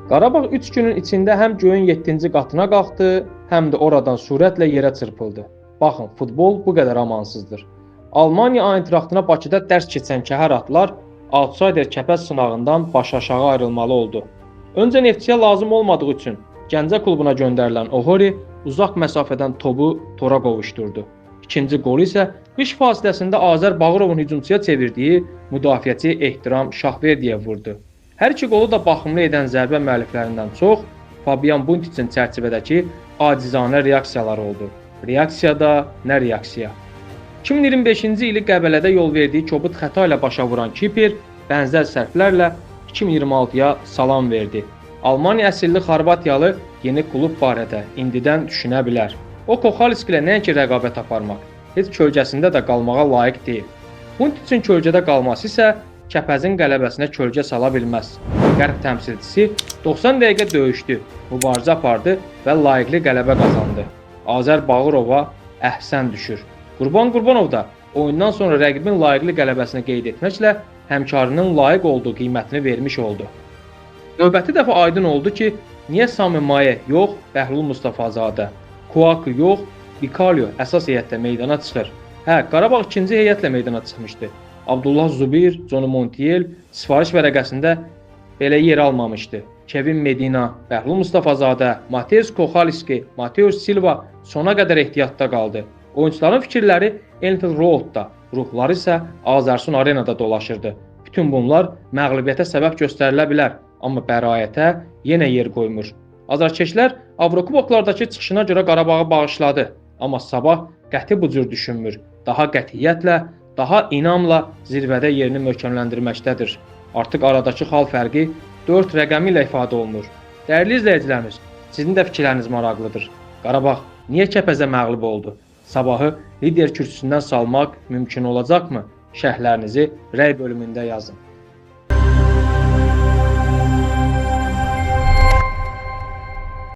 Qarabağ 3 günün içində həm göyün 7-ci qatına qalxdı, həm də oradan sürətlə yerə çırpıldı. Baxın, futbol bu qədər amansızdır. Almaniya Eintrachtına Bakıda dərs keçən kəhər atlar outsider Kəpəz sınağından baş-aşağı ayrılmalı oldu. Öncə Neftçiyə lazım olmadığı üçün Gəncə klubuna göndərilən Ohori uzaq məsafədən topu tora qovuşdurdu. İkinci qolu isə qış fasiləsində Azər Bağırovun hücumçuya çevirdiyi müdafiəçi Ehtiram Şahverdiyev vurdu. Hər iki qolu da baxımlı edən zərbə müəlliflərindən çox Fabian Bunticin çərçivədəki acizanə reaksiyaları oldu. Reaksiya da nə reaksiya. 2025-ci ili Qəbələdə yol verdiyi kobud xəta ilə başa vuran Kiper bənzər səhvlərlə 2026-ya salam verdi. Almaniya əsilli Xorvatiyalı yeni klub barədə indidən düşünə bilər. O Koxaliski ilə nəinki rəqabət aparmaq, heç kölgəsində də qalmağa layiq deyil. Bunticin kölgədə qalması isə Kəpəzin qələbəsinə kölgə sala bilməz. Qərb təmsilçisi 90 dəqiqə döyüşdü, mübarizə apardı və layiqli qələbə qazandı. Azər Bağırova əhsən düşür. Qurban Qurbanov da oyundan sonra rəqibin layiqli qələbəsini qeyd etməklə həmkarının layiq olduğu qiymətini vermiş oldu. Növbəti dəfə aydın oldu ki, niyə Sami Maye yox, Bəhlul Mustafazadə, Kuaku yox, Bikalio əsas heyətdə meydana çıxır. Hə, Qarabağ ikinci heyətlə meydana çıxmışdı. Abdullah Zubir, Johnny Montiel sifariş vərəqəsində belə yer almamışdı. Kevin Medina, Bəhlul Mustafazadə, Mateus Koxaliski, Mateus Silva sona qədər ehtiyatda qaldı. Oyunçuların fikirləri Enfield Roadda, ruhları isə Azərsun Arenada dolaşırdı. Bütün bunlar məğlubiyyətə səbəb göstərilə bilər, amma bəraətə yenə yer qoymur. Azarkeşlər Avrokuboklardakı çıxışına görə Qarabağı bağışladı, amma Sabah qəti bu cür düşünmür. Daha qətiyyətlə, daha inamla zirvədə yerini möhkəmləndirməkdədir. Artıq aradakı xal fərqi 4 rəqəmi ilə ifadə olunur. Dəyərli izləyicilərimiz, sizin də fikirləriniz maraqlıdır. Qarabağ niyə Kəpəzə məğlub oldu? Sabahı lider kürsüsündən salmaq mümkün olacaqmı? Şərhlərinizi rəy bölümündə yazın.